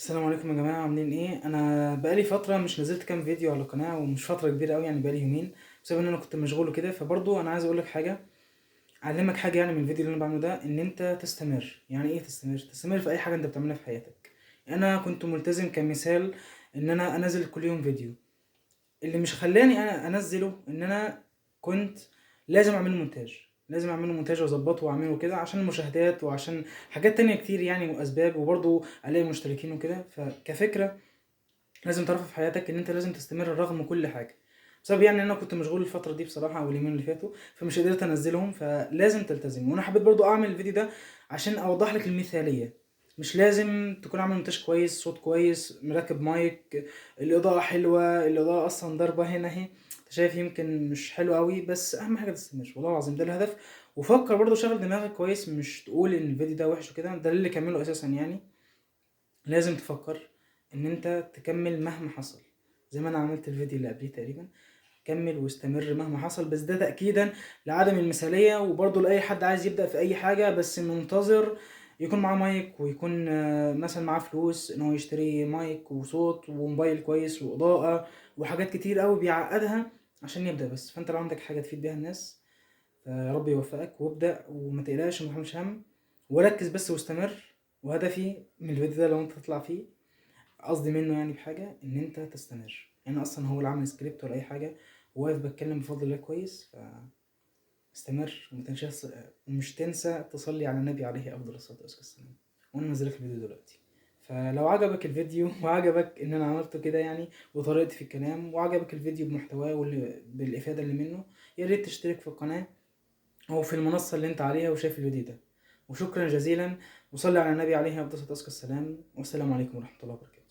السلام عليكم يا جماعة، عاملين ايه؟ انا بقالي فترة مش نزلت كام فيديو على القناة، ومش فترة كبيرة قوي، يعني بقالي يومين بسبب ان انا كنت مشغول وكده. فبرضو انا عايز اقولك حاجة، اعلمك حاجة يعني من الفيديو اللي انا بعمله ده، ان انت تستمر. يعني ايه تستمر؟ تستمر في اي حاجة انت بتعملها في حياتك. انا كنت ملتزم كمثال ان انا انزل كل يوم فيديو. اللي مش خلاني انا انزله ان انا كنت لازم اعمله مونتاج، لازم اعمله مونتاج واظبطه واعمله كده عشان المشاهدات وعشان حاجات تانية كتير يعني واسباب، وبرضه الاقي مشتركين وكده. فكفكرة لازم تعرفها في حياتك ان انت لازم تستمر رغم كل حاجة. بسبب يعني ان انا كنت مشغول الفترة دي بصراحة او اليومين اللي فاتوا، فمش قدرت انزلهم، فلازم تلتزم. وانا حبيت برضو اعمل الفيديو ده عشان اوضح لك المثالية. مش لازم تكون عامل مونتاج كويس، صوت كويس، مركب مايك، الاضاءة حلوة، الاضاءة اصلا ضاربة هنا اهي، انت شايف يمكن مش حلو قوي، بس اهم حاجة تستمر والله العظيم، ده الهدف. وفكر برضو، شغل دماغك كويس، مش تقول ان الفيديو ده وحش وكده، ده اللي كمله اساسا. يعني لازم تفكر ان انت تكمل مهما حصل، زي ما انا عملت الفيديو اللي قبليه تقريبا، كمل واستمر مهما حصل. بس ده تأكيدا لعدم المثالية، وبرضه لأي حد عايز يبدأ في أي حاجة بس منتظر يكون معاه مايك، ويكون مثلا معاه فلوس ان هو يشتري مايك وصوت وموبايل كويس وإضاءة وحاجات كتير قوي بيعقدها عشان يبدأ بس. فانت لو عندك حاجة تفيد بيها الناس، فيا رب يوفقك وابدأ وما تقلقش وما تحملش هم، وركز بس واستمر. وهدفي من الفيديو ده لو انت تطلع فيه قصدي منه يعني بحاجة، ان انت تستمر. انا اصلا هو اللي عامل سكريبت ولا اي حاجة، وواقف بتكلم بفضل الله كويس، فاستمر وما تنساش، ومش تنسى تصلي على النبي عليه افضل الصلاة والسلام. وانا منزل لك الفيديو دلوقتي، فلو عجبك الفيديو وعجبك ان انا عملته كده يعني وطريقتي في الكلام، وعجبك الفيديو بمحتواه بالافادة اللي منه، يا ريت تشترك في القناة او في المنصة اللي انت عليها وشايف الفيديو ده. وشكرا جزيلا، وصلي على النبي عليه افضل الصلاة والسلام، والسلام عليكم ورحمة الله وبركاته.